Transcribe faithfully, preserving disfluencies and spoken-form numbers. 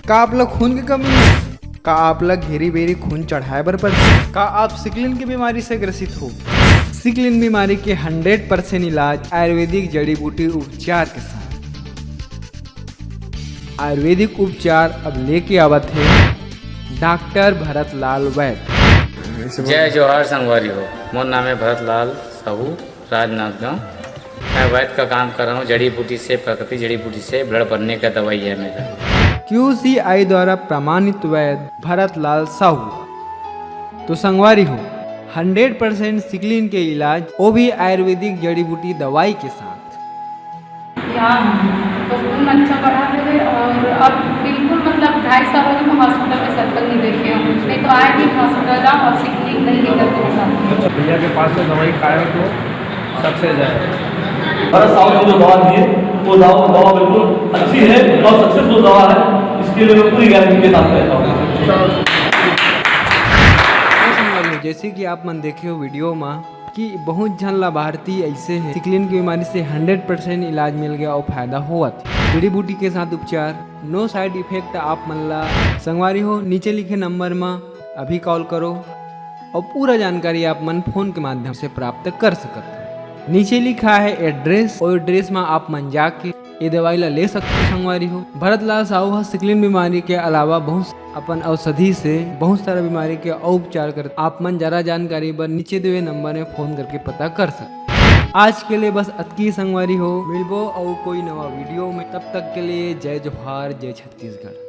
का आप ला खून के कमी हे? का आप ला घेरी बेरी खून चढ़ाए बर पड़थे? का आप सिकलिन के बीमारी से ग्रसित हो? सिकलिन बीमारी के हंड्रेड परसेंट इलाज आयुर्वेदिक जड़ी बूटी उपचार के साथ। आयुर्वेदिक उपचार अब लेके आवत हे डॉक्टर भरत लाल वैद। जय जोहार संगवारी हो, मोर नाम है भरत लाल साहू, राजनांदगांव। मैं वैद का काम कर रहा हूँ, जड़ी बूटी से, प्राकृतिक जड़ी बूटी से ब्लड बनने का दवाई है मेरा। क्यूसीआई द्वारा प्रमाणित वैद भरत लाल साहू। तो संगवारी हो, हंड्रेड परसेंट सिकलिन के इलाज, वो भी आयुर्वेदिक जड़ी बूटी दवाई के साथ। यहाँ तो खून अच्छा बढ़ा है और अब बिल्कुल, मतलब, ढाई साल हो गए, मैं हॉस्पिटल में सर्कल नहीं देखे हूँ, नहीं तो आए दिन हॉस्पिटल आ और सिकलिन नहीं लेकर के जाते। भैया के पास से दवाई खाया तो सक्सेस आया। भरत साहू ने जो दवा दी है, वो दवा दवा बिल्कुल अच्छी है और सक्सेसफुल दवा है। इसके लिए मैं पूरी गारंटी के साथ रहता हूँ। तो संगवारी हो, जैसे कि आप मन देखे हो वीडियो में कि बहुत झन लाभार्थी ऐसे हैं, सिकलिन की बीमारी से हंड्रेड परसेंट इलाज मिल गया और फायदा होवत। जड़ी बूटी के साथ उपचार, नो साइड इफेक्ट। आप मन ला संगवारी हो, नीचे लिखे नंबर में अभी कॉल करो और पूरा जानकारी आप मन फोन के माध्यम से प्राप्त कर सकत हो। नीचे लिखा है एड्रेस, और एड्रेस में आप मन जाके ये दवाई ला ले सकते हो संगवारी हो। भरत लाल साहू ह सिकलिन बीमारी के अलावा बहुत अपन औषधि से बहुत सारा बीमारी के उपचार करत। आप मन ज्यादा जानकारी बर नीचे दिए हुए नंबर में फोन करके पता कर सकते। आज के लिए बस अतकी संगवारी हो, मिलबो और कोई नवा वीडियो में। तब तक के लिए जय जोहार, जय छत्तीसगढ़।